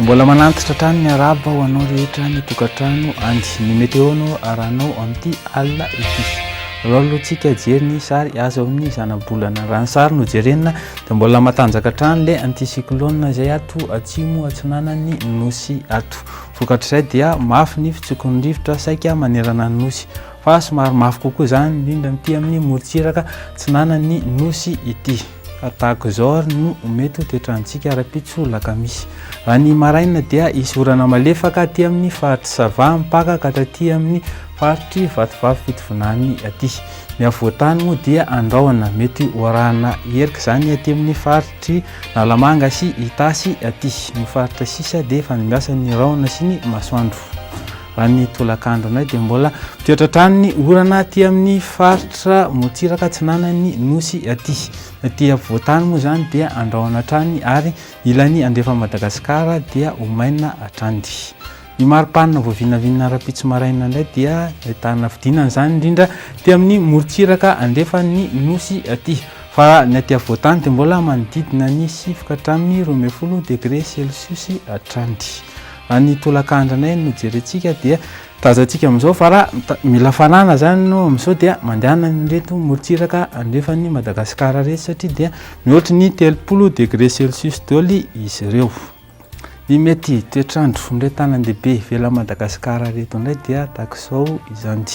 Mbola manantitra hatrany ny arahaba ho anao rehetra any tokantrano any. Ny météo no arahanao amin'ity alina ity. Aleo aloha tsika hijery ny sary azo amin'ny zanabolana. Raha ny sary no jerena dia mbola matanjaka hatrany ilay anticyclone izay ato atsimo atsinanan'ny nosy ato. Vokatr'izay dia mafy ny fitsokon'ny rivotra saika manerana ny nosy. Fa somary mafy kokoa izany indrindra amin'ity amin'ny morontsiraka atsinanan'ny nosy ity. Ka tahaka izao ary no mety ho toetrantsika rahampitso alakamisy. Raha ny maraina dia hisy orana malefaka aty amin'ny faritry Sava mipaka ka hatraty amin'ny faritry Vatovavy Fitovinany aty. Ny afovoan-tany moa dia andrahona, mety ho arahana herika izany aty amin'ny faritry Analamanga sy Itasy aty. Ny faritra sisa dia fandimbiasan'ny rahona sy ny masoandro. Raha ny tolakandro indray dia mbola mitoetra hatrany ny orana aty amin'ny faritra morontsiraka atsinanan'ny nosy aty. Ny aty afovoan-tany moa izany dia andrahona hatrany ary ilany andrefan'i Madagasikara dia ho maina hatrany. Ny maripana voavinavinana rahampitso maraina indray dia ahitana fidinana izany indrindra aty amin'ny morontsiraka andrefan'ny nosy aty. Fa ny aty afovoan-tany dia mbola manodidina ny 9 ka hatramin'ny 12 degré celsius hatrany. Raha ny tolakandronay no jerentsika dia tazantsika amin'izao fa raha mila hafanana izany ianao amin'izao dia mandehana an'ireto morontsiraka andrefan'i Madagasikara ireto satria dia mihoatry ny 30 degré celsius daholo izy ireo. Ny mety toetr'andro amin'ireto tanan-dehibe ivelan'i Madagasikara ireto indray dia tahaka izao izany.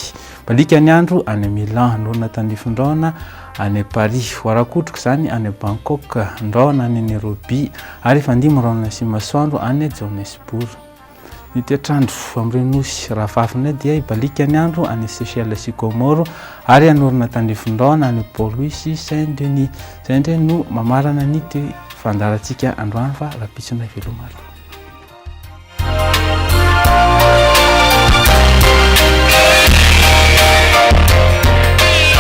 Baliaka ny andro any Milan, norona tandrifin-drahona any Paris, hoarakotroka izany any Bangkok, ny rahona any Nairobi, ary hifandimby rahona sy masoandro any Johannesburg. Ny toetr'andro amin'ireo nosy rahavavinay dia hibaliaka ny andro any Seychelles sy Comores ary hanorina tandrifin-drahona any Port Louis sy Saint Denis. Izay indray no mamarana ny fandaharantsika androany fa rahampitso indray veloma ary.